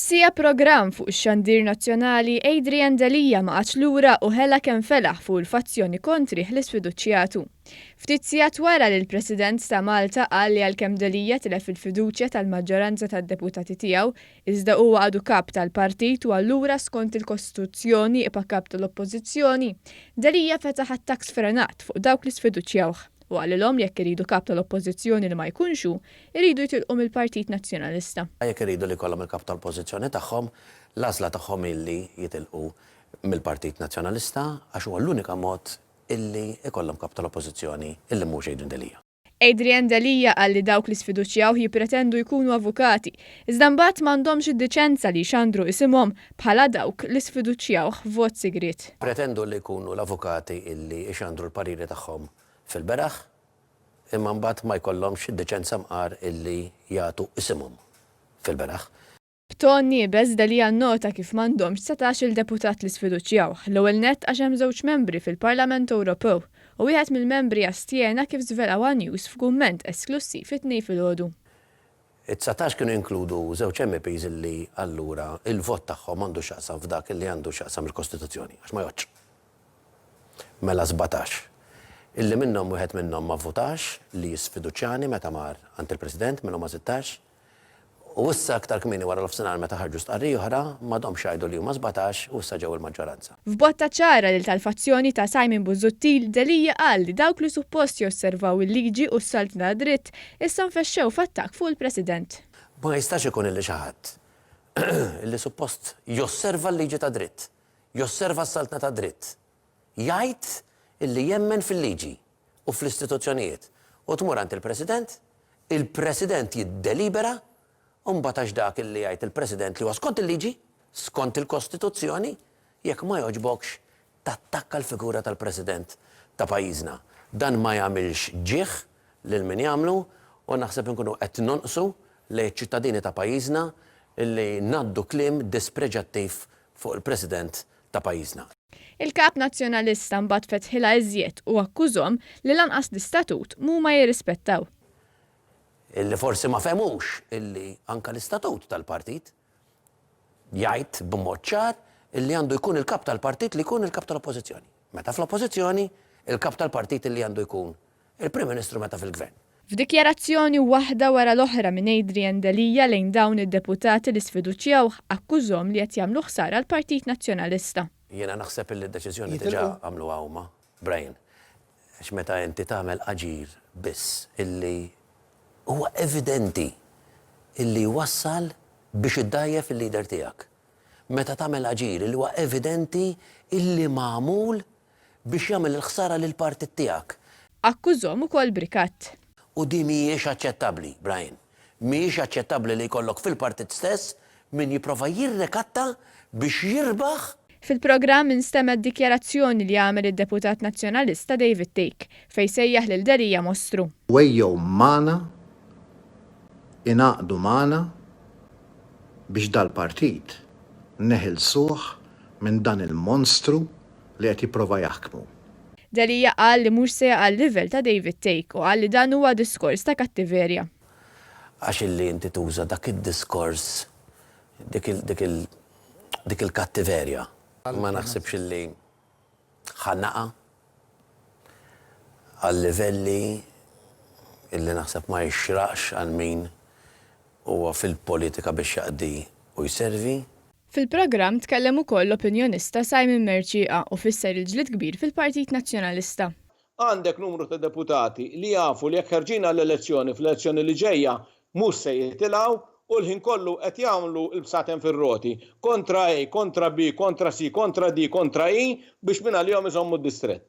F'siegħa programm fuq ix-xandir nazzjonali, Adrian Delia ma qagħadx lura u ħela kemm felaħ fuq il-fazzjoni kontrih li sfiduċjatu. Ftit sigħat wara li l-President ta' Malta qal li għalkemm Delia tilef il-fiduċja tal-maġġoranza tad-deputati tiegħu, iżda huwa għadu kap tal-partit u allura skont il-Kostituzzjoni jibqa' kap tal-Oppożizzjoni, Delia fetaħ attakk sfrenat fuq dawk li sfiduċjawh u qalilhom li jekk iridu kap tal-Oppożizzjoni li ma jkunx hu, iridu jitilqu mill-Partit Nazzjonalista. Jekk iridu li jkollhom il-Kap tal-Oppożizzjoni tagħhom, l-għażla tagħhom hi li jitilqu mill-Partit Nazzjonalista għax huwa l-unika mod illi jkollhom Kap tal-Oppożizzjoni illi mhux Adrian Delia. Adrian Delia qal li dawk li sfiduċjawh jippretendu jkunu avukati, iżda mbagħad m'għandhomx id-diċenza li jxandru isimhom bħala dawk li sfiduċjawh f'vot sigriet. Jippretendu li jkunu l-avukati illi jxandru l-pariri tagħhom fil-beraħ, imma mbagħad ma jkollhomx id-diċenza mqar illi jagħtu isimhom fil-beraħ. B'ton iebes, Delia nnota kif m'għandhomx 19-il deputat li sfiduċjawh, l-ewwel nett għax hemm żewġ membri fil-Parlament Ewropew u wieħed mill-membri astjena kif żvela one News f'kumment esklussiv it-Tnejn filgħodu. Id-19 kienu jinkludu żewġ MEPs illi allura il-vot tagħhom m'għandux x'jaqsam f'dak illi għandu x'jaqsam il-Kostituzzjoni, għax ma jgħoddx. Mela 17. Illi minnhom wieħed minnhom ma vvutax li jisfiduċjani meta mar għand il-President, mela huma 16. U issa aktar kmieni wara nofsinhar meta ħarġu stqarrija oħra, m'għadhomx jgħidu li huma 17 u issa ġew il-maġġoranza. F'botta ċara lil tal-fazzjoni ta' Simon Busuttil, Delia qal li dawk li suppost josservaw il-liġi u s-saltna tad-dritt issa nfexxew f'attakk fuq il-President. Ma jistax ikun illi xi ħadd illi suppost josserva l-liġi tad-dritt, josserva s-saltna tad-dritt, jgħid illi jemmen fil-liġi u fl-istituzzjonijiet u tmur għand il-President, il-President jiddelibera u mbagħad għax dak illi jgħid il-President li huwa skont il-liġi, skont il-Kostituzzjoni, jekk ma jogħġbokx tattakka l-figura tal-President ta' pajjiżna. Dan ma jagħmilx ġieħ lil min jagħmlu u naħseb inkunu qed nonqsu lejn iċ-ċittadini ta' pajjiżna illi ngħaddu kliem dispreġattiv fuq il-President ta' pajjiżna. Il-Kap Nazzjonalista mbagħad fetħilha iżjed u akkużhom li lanqas l-istatut m'huma jirrispettaw. Illi forsi ma fehmux illi anke l-istatut tal-partit jgħid b'mod ċar illi għandu jkun il-Kap tal-partit li jkun il-Kap tal-Oppożizzjoni. Meta fl-Oppożizzjoni, il-Kap tal-partit illi għandu jkun Il-Prim Ministru meta fil-Gvern. F'dikjarazzjoni waħda wara l-oħra minn Adrian Delia lejn dawn id-deputati li sfiduċjawh akkużhom li qed jagħmlu ħsara għall-Partit Nazzjonalista. Jiena naħseb illi d-deċiżjoni diġà għamluha huma, Brian. Għax meta inti tagħmel aġir biss illi huwa evidenti illi jwassal biex iddgħajjef il-leader tiegħek. Meta tagħmel aġir illi huwa evidenti illi magħmul biex jagħmel il-ħsara lill-partit tiegħek. Akkużhom ukoll b'rikatt. U din mhijiex aċċettabbli, Brian. Mhijiex aċċettabbli li jkollok fil-partit stess min jipprova jirrikatta biex jirbaħ. Fil-programm instemgħet dikjarazzjoni li għamel id-deputat Nazzjonalista David Thake, fejn sejjaħ lil Delia mostru. U ejjew magħna, ingħaqdu magħna biex dal-partit neħilsuh minn dan il-monstru li qed jipprova jaħkmu. Delia qal li mhux se jaqa' għal-livell ta' David Thake u qal li dan huwa diskors ta' kattiverja. Għax illi inti tuża dak id-diskors, dik il, dik il, dik il-kattiverja. Ma naħsibx illi ħa naqa' għal livelli illi naħseb ma jixraqx għal min huwa fil-politika biex jaqdi u jservi. Fil-programm tkellem ukoll l-opinjonista Simon Mercieca u fisser il-ġlied kbir fil-Partit Nazzjonalista. Għandek numru ta' deputati li jafu li jekk ħerġin għall-elezzjoni fl-elezzjoni li ġejja mhux se jitilgħu u l-ħin kollu qed jagħmlu l-bsaten fir-roti. Kontra A, kontra B, kontra C, kontra D, kontra E biex mingħalihom iżommu d-distrett.